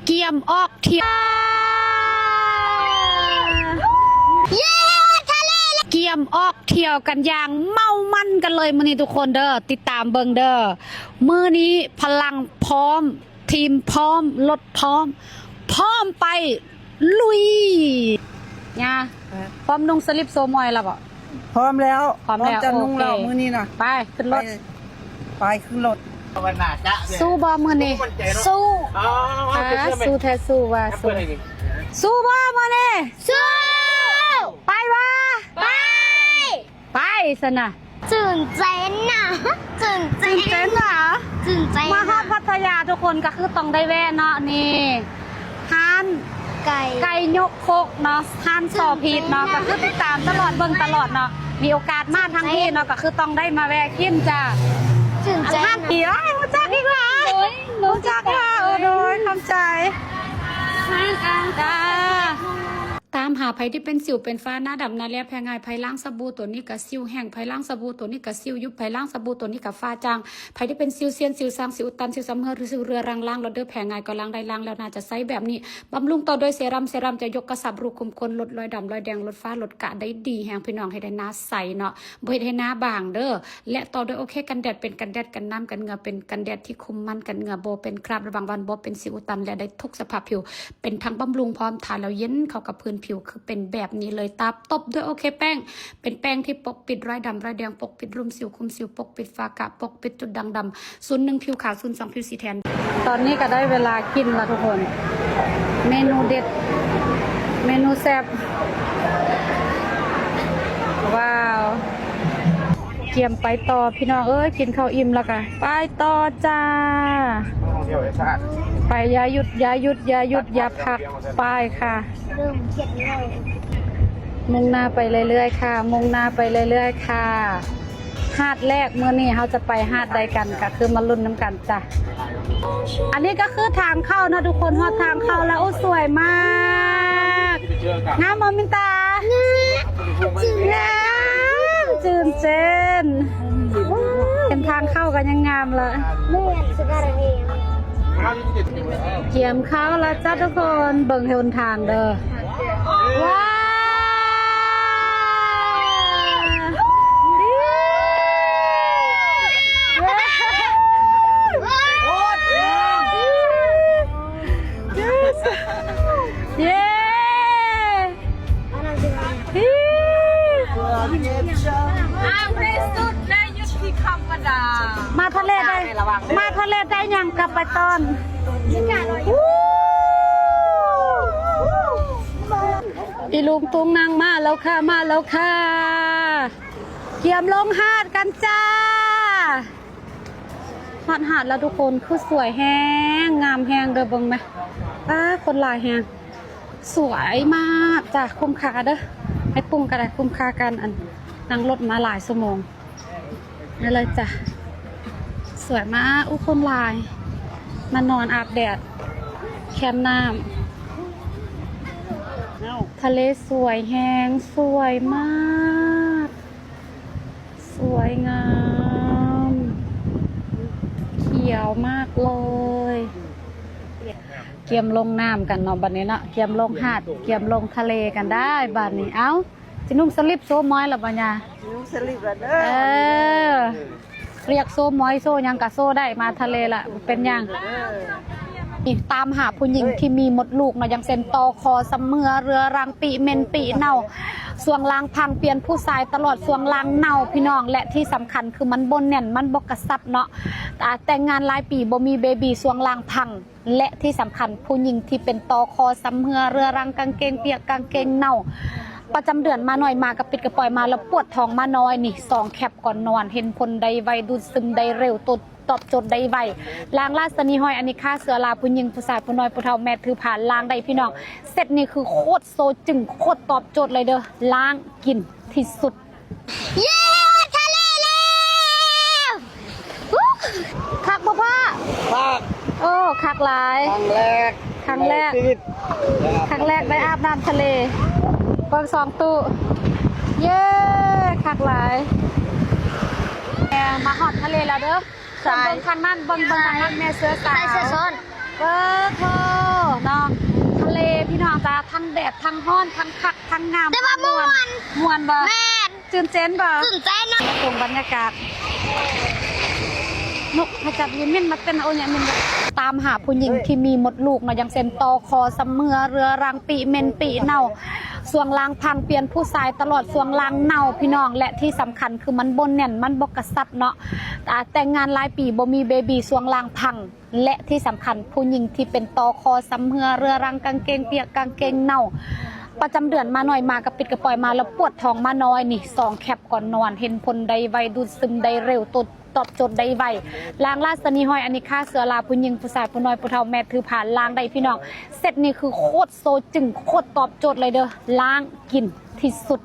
ກຽມອອກທ່ຽວ ເຢ້ ທະເລ ກຽມອອກທ່ຽວກັນຢ່າງເມົາມັນກັນເລີຍມື້ນີ້ທຸກຄົນເດີ. ຕິດຕາມເບິ່ງເດີ ມື້ນີ້ພະລັງພ້ອມ ທີມພ້ອມ ລົດພ້ອມ ພ້ອມໄປລຸຍ. ຍາ ເອີ ພ້ອມນຸ່ງສະລິບໂຊມອຍແລ້ວບໍ່? ພ້ອມແລ້ວ ພ້ອມແລ້ວ ພ້ອມຈະນຸ່ງແລ້ວ ໂອເຄ ມື້ນີ້ນະ. ໄປ ຂຶ້ນລົດ ໄປ ໄປຂຶ້ນລົດ. ສູ້ບໍ່ມື້ນີ້? ສູ້ ອ່າ ສູ້ແທ້ ສູ້ວ່າ ສູ້ ສູ້ບໍ່ມື້ນີ້? ສູ້ ໄປບໍ່? ໄປ ໄປຊັ້ນນະ. ຕື່ນເຕັ້ນນະ ຕື່ນເຕັ້ນ ຕື່ນເຕັ້ນນະ ຕື່ນເຕັ້ນນະ. ມາຮອດພັດທະຍາທຸກຄົນກໍຄືຕ້ອງໄດ້ແວ່ເນາະ ນີ້ ຮ້ານໄກ່ ໄກ່ຍົກຄົກເນາະ ຮ້ານສໍພີດເນາະ ກໍຄືຕິດຕາມຕະຫຼອດ ເບິ່ງຕະຫຼອດເນາະ. ມີໂອກາດມາທາງພີ້ເນາະ ກໍຄືຕ້ອງໄດ້ມາແວ່ກິນຈ້າ. ຕື່ນເຕັ້ນນະ ຮ້ານປີ ເອີຍ ຮູ້ຈັກອີກລະ ໂດຍ ຮູ້ຈັກລະ ເອີ ໂດຍ ຂອບໃຈ ຮ້ານອາງກາ. ຕາມຫາໃຜທີ່ເປັນສິວເປັນຟ້າ ໜ້າດຳໜ້າແລບແພ້ງ່າຍ ໃຜລ້າງສະບູໂຕນີ້ກະສິວແຫ້ງ ໃຜລ້າງສະບູໂຕນີ້ກະສິວຍຸບ ໃຜລ້າງສະບູໂຕນີ້ກະຟ້າຈາງ ໃຜທີ່ເປັນສິວຊຽນ ສິວຊາງ ສິວອຸດຕັນ ສິວຊຳເຮື້ອ ຫຼື ສິວເຮືອລັງ ລ້າງໂລດເດີ ແພ້ງ່າຍກໍລ້າງໄດ້ ລ້າງແລ້ວໜ້າຈະໃສແບບນີ້. ບຳລຸງຕໍ່ດ້ວຍເຊຣັມ ເຊຣັມຈະຍົກກະຊັບ ຮູຂຸມຂົນ ລົດລອຍດຳ ລອຍແດງ ລົດຟ້າ ລົດກະໄດ້ດີແຮງ ພີ່ນ້ອງ ເຮັດໃຫ້ໜ້າໃສເນາະ ບໍ່ເຮັດໃຫ້ໜ້າບາງເດີ. ແລະ ຕໍ່ດ້ວຍໂອເຄກັນແດດ ເປັນກັນແດດກັນນ້ຳກັນເຫຍື້ອ ເປັນກັນແດດທີ່ຄຸມມັນກັນເຫຍື້ອ ບໍ່ເປັນຄຣາບ ລະວັງວັນບໍ່ເປັນສິວອຸດຕັນ ແລະ ໄດ້ທຸກສະພາບຜິວ ເປັນທັງບຳລຸງພ້ອມ ທາແລ້ວເຢັນເຂົ້າກັບພື້ນຜິວ ຄືເປັນແບບນີ້ເລີຍ. ຕາມຕົບດ້ວຍໂອເຄແປ້ງ ເປັນແປ້ງທີ່ປົກປິດຮອຍດຳ ຮອຍແດງ ປົກປິດລຸ່ມສິວ ຄຸມສິວ ປົກປິດຝ້າກະ ປົກປິດຈຸດດ່າງດຳ ສູນໜຶ່ງຜິວຂາວ ສູນສອງຜິວສີແທນ. ຕອນນີ້ກໍໄດ້ເວລາກິນລະທຸກຄົນ ເມນູເດັດ ເມນູແຊບ ວ້າວ. ກຽມໄປຕໍ່ພີ່ນ້ອງເອີຍ ກິນເຂົ້າອີ່ມແລ້ວກະໄປຕໍ່ຈ້າ. ໄປຢ່າຢຸດ ຢ່າຢຸດ ຢ່າຢຸດ ຢ່າພັກ ໄປຄ່ະ. ມຸ້ງໜ້າໄປເລື້ອຍໆຄ່ະ ມຸ້ງໜ້າໄປເລື້ອຍໆຄ່ະ. ຫາດແລກ ມື້ນີ້ເຮົາຈະໄປຫາດໃດກັນ ກະຄືມາລຸ້ນນຳກັນຈ້າ. ອັນນີ້ກໍຄືທາງເຂົ້າເນາະທຸກຄົນ ຮອດທາງເຂົ້າແລ້ວ. ໂອ້ ສວຍມາກ ງາມບໍ່ມິນຕາ? ງາມ ຈື່ນເຕັ້ນ ເຫັນທາງເຂົ້າກໍຍັງງາມລະ. ກຽມເຂົ້າແລ້ວຈ້າທຸກຄົນ ເບິ່ງຫົນທາງເດີ. ວ້າວ ເຢ້ ມາທະເລໄດ້ ມາທະເລໄດ້ຫຍັງກັບໄປຕ້ອນ. ອີລຸງຕຸງນັ່ງມາແລ້ວຄ່ະ ມາແລ້ວຄ່ະ. ກຽມລົງຫາດກັນຈ້າ. ຮອດຫາດແລ້ວທຸກຄົນ ຄືສວຍແຮງ ງາມແຮງເດີ ເບິ່ງແມະ. ປ້າ ຄົນຫຼາຍແຮງ ສວຍມາກຈ້າ. ຄຸ້ມຄ່າເດີ ໄອ້ປຸ້ງກໍໄດ້ ຄຸ້ມຄ່າກັນ ອັນ ນັ່ງລົດມາຫຼາຍຊົ່ວໂມງ. ນີ້ເລີຍຈ້າ ສວຍມາກ. ໂອ້ ຄົນຫຼາຍ ມານອນອາບແດດແຄມນ້ຳ. ທະເລສວຍແຮງ ສວຍມາກ ສວຍງາມ ຂຽວມາກເລີຍ. ກຽມລົງນ້ຳກັນເນາະ ບັດນີ້ເນາະ ກຽມລົງຫາດ ກຽມລົງທະເລກັນໄດ້ບັດນີ້. ເອົ້າ ຊິນຸ່ງສະລິບໂຊມອຍລະບໍ່ຍາ? ນຸ່ງສະລິບລະເດີ. ເອີ ຮຽກໂຊມອຍ ໂຊຫຍັງກະໂຊໄດ້ ມາທະເລລະ ບໍ່ເປັນຫຍັງ. ນີ້ ຕາມຫາຜູ້ຍິງທີ່ມີມົດລູກເນາະ ຢ່າງເຊັ່ນ ຕໍຄໍ ຊຳເຮື້ອ ເຮືອລັງ ປີເໝັນ ປີເນົ່າ ຊ່ວງລ່າງພັງ ປ່ຽນຜູ້ຊາຍຕະຫຼອດ ຊ່ວງລ່າງເນົ່າ ພີ່ນ້ອງ. ແລະ ທີ່ສຳຄັນຄືມັນບໍ່ແໜ້ນ ມັນບໍ່ກະຊັບເນາະ. ອາ ແຕ່ງງານຫຼາຍປີ ບໍ່ມີເບບີ ຊ່ວງລ່າງພັງ. ແລະ ທີ່ສຳຄັນ ຜູ້ຍິງທີ່ເປັນຕໍຄໍ ຊຳເຮື້ອ ເຮືອລັງ ກາງເກງປຽກ ກາງເກງເນົ່າ ປະຈຳເດືອນມາໜ້ອຍ ມາກະປິດກະປ່ອຍ ມາແລ້ວປວດທ້ອງມານ້ອຍ ນີ້ ສອງແຄັບກ່ອນນອນ ເຫັນຜົນໄດ້ໄວ ດູດຊຶມໄດ້ເລັວ ໂຕ ຕອບໂຈດໄດ້ໄວ ລ້າງລາຊະນີ ຮອຍອານິຄາ ເຊື້ອລາ ຜູ້ຍິງ ຜູ້ຊາຍ ຜູ້ນ້ອຍ ຜູ້ເຖົ້າ ແມ່ຖືພາ ລ້າງໄດ້ພີ່ນ້ອງ. ເຊັດນີ້ຄືໂຄດໂຊຈຶ່ງ ໂຄດຕອບໂຈດເລີຍເດີ ລ້າງກິນທີ່ສຸດ. ເຢ້ ຮອດທະເລແລ້ວ ຮູ້ ຄັກບໍ່ພໍ່? ຄັກ ໂອ້ ຄັກຫຼາຍ ຄັ້ງແລກ ຄັ້ງແລກໃນຊີວິດ ຄັ້ງແລກໄດ້ອາບນ້ຳທະເລ ເບິ່ງສອງຕູ້ ເຢ້ ຄັກຫຼາຍ. ແມ່ ມາຮອດທະເລແລ້ວເດີ. ສາຍ ເບິ່ງທາງນັ້ນ ເບິ່ງ ເບິ່ງທາງນັ້ນ ແມ່ເສື້ອສາວ ໃສ່ເສື້ອຊ້ອນ ເບິ່ງໂທ ຮ້ອນທັງຄັກທັງງາມ ແຕ່ວ່າມ່ວນ ມ່ວນບໍ່? ແມ່ນ ຕື່ນເຕັ້ນບໍ່? ຕື່ນເຕັ້ນເນາະ ຕົງບັນຍາກາດ ນົກພະຈັດຢູ່ມິນມາເຕັ້ນໂອຍມິນ ຕາມຫາຜູ້ຍິງທີ່ມີມົດລູກເນາະ ຢ່າງເຊັ່ນ ຕໍ່ຄໍຊຳເຮື້ອເຮືອລັງ ປີເມັນປີເນົ່າ ຊ່ວງລາງພັງ ປ່ຽນຜູ້ຊາຍຕະຫຼອດ ຊ່ວງລາງເນົ່າພີ່ນ້ອງ ແລະທີ່ສຳຄັນຄືມັນບໍ່ແໜ້ນ ມັນບໍ່ກະຊັບເນາະ ອາ ແຕ່ງງານຫຼາຍປີບໍ່ມີເບບີ ຊ່ວງລາງພັງ ແລະທີ່ສຳຄັນຜູ້ຍິງທີ່ເປັນຕໍ່ຄໍຊຳເຮື້ອເຮືອລັງ ກາງເກງປຽກ ກາງເກງເນົ່າ ປະຈຳເດືອນມາໜ້ອຍ ມາກະປິດກະປ່ອຍ ມາແລ້ວປວດທ້ອງມານ້ອຍນີ້ ສອງແຄບກ່ອນນອນ ເຫັນຜົນໄດ້ໄວ ດູດຊຶມໄດ້ເລັວ ໂຕ ຕອບໂຈດໄດ້ໄວ ລ້າງລາຊະນີ ຮອຍອານິຄາ ເຊື້ອລາ ຜູ້ຍິງ ຜູ້ຊາຍ ຜູ້ນ້ອຍ ຜູ້ເຖົ້າ ແມ່ຖືພາ ລ້າງໄດ້ພີ່ນ້ອງ ເຊັດນີ້ຄືໂຄດໂຊຈຶ່ງ ໂຄດຕອບໂຈດເລີຍເດີ ລ້າງກິນທີ່ສຸດ.